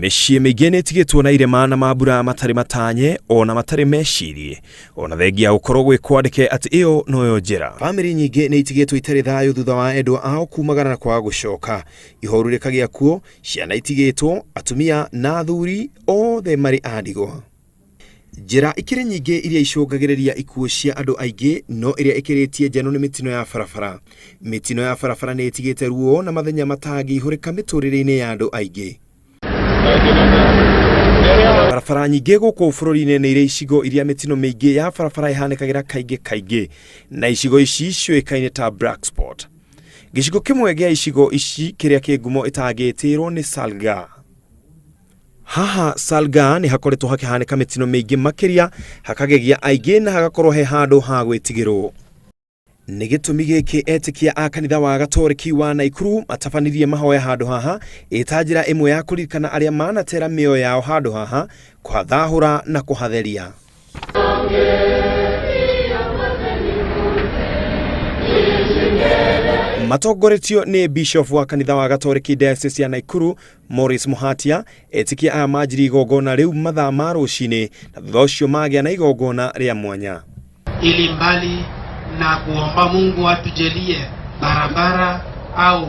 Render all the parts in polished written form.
Mĩciĩ mĩingĩ nĩ ĩtigĩtwo na irema na mambura matarĩ matanye ona matarĩ mecirie ona thengia gũkorwo gwĩ kwandĩke atĩ ĩyo noyo njĩra. Bamĩrĩ nyingĩ nĩ itigĩtwo itarĩ thayũ thutha wa endwa ao kumagara na kwaga gũcoka. Ihoru rĩkagĩa kuo, ciana itigĩtwo, atumia na athuri othe marĩ a ndigwa. Njĩra ikĩrĩ nyingĩ iria icũngagĩrĩria ikuũ cia andũ aingĩ no ĩrĩa ĩkĩrĩtie njano nĩ mĩtino ya barabara. Mĩtino ya barabara nĩ ĩtigĩte ruo na mathenya matangĩihũrĩka mĩtũrĩre-inĩ ya andũ aingĩ. Barabara nyingĩ gũkũ bũrũri-inĩ nĩ irĩ icigo iria mĩtino mĩingĩ ya barabara ĩhanĩkagĩra kaingĩ kaingĩ, na icigo ici ciũĩkaine ta black spot. Gĩcigo kĩmwe gĩa icigo ici kĩrĩa kĩ ngumo ĩtangĩtĩrwo nĩ Salgaa. Haha Salgaa nĩ hakoretwo hakĩhanĩka mĩtino mĩingĩ makĩria, hakagegia aingĩ na hagakorwo he handũ ha gwĩtigĩrwo. Nĩ gĩtũmi gĩkĩ etĩkia a kanitha wa Gatoreki wa Naikuru matabanirie mahoya handũ haha ĩta njĩra ĩmwe ya kũririkana arĩa manatera mĩoyo yao handũ haha, kũhathahũra na kũhatheria. Matongoretio nĩ Bishop wa kanitha wa Gatoreki Diocese ya Naikuru Maurice Muhatia, etĩkia aya manjirie igongona rĩu mathaa ma rũcinĩ na thutha ũcio magĩa na igongona rĩa mwanya. Ili mbali na kuomba Mungu atujalie barabara au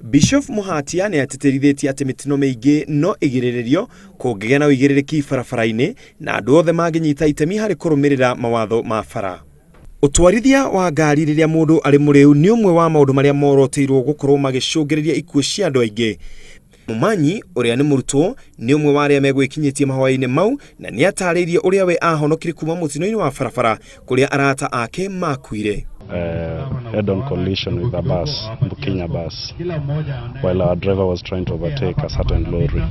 Bishop Muhatia nĩ atĩtĩrithĩtie atĩ mĩtino mĩingĩ no ĩgirĩrĩrio kũngĩgĩa na ũigĩrĩrĩki barabara-inĩ na andũ othe mangĩnyita itemi harĩ kũrũmĩrĩra mawatho ma bara. Ũtwarithia wa ngari rĩrĩa mũndũ arĩ mũrĩu nĩ ũmwe wa maũndũ marĩa moroteirwo gũkorwo magĩcũngĩrĩria ikuũ cia andũ aingĩ. Mũmanyi, ũrĩa nĩ mũrutwo, nĩ ũmwe wa arĩa megwĩkinyĩtie mahoya-inĩ mau na nĩ atarĩirie ũrĩa we ahonokire kuma mũtino-inĩ wa barabara kũrĩa arata ake makuire. Head-on collision with a bus, Mbukinya bus, while our driver was trying to overtake a certain lorry.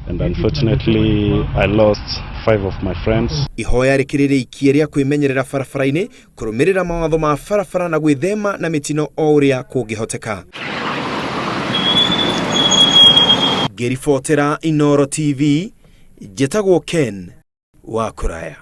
And unfortunately, I lost five of my friends. Ihoya rĩkĩrĩ rĩikie rĩa kwĩmenyerera barabara-inĩ, kũrũmĩrĩra mawatho ma barabara na gwĩthema na mĩtino o ũrĩa kũngĩhoteka. Ngĩribotera Inooro TV, njĩtagwo Ken wa Kũraya.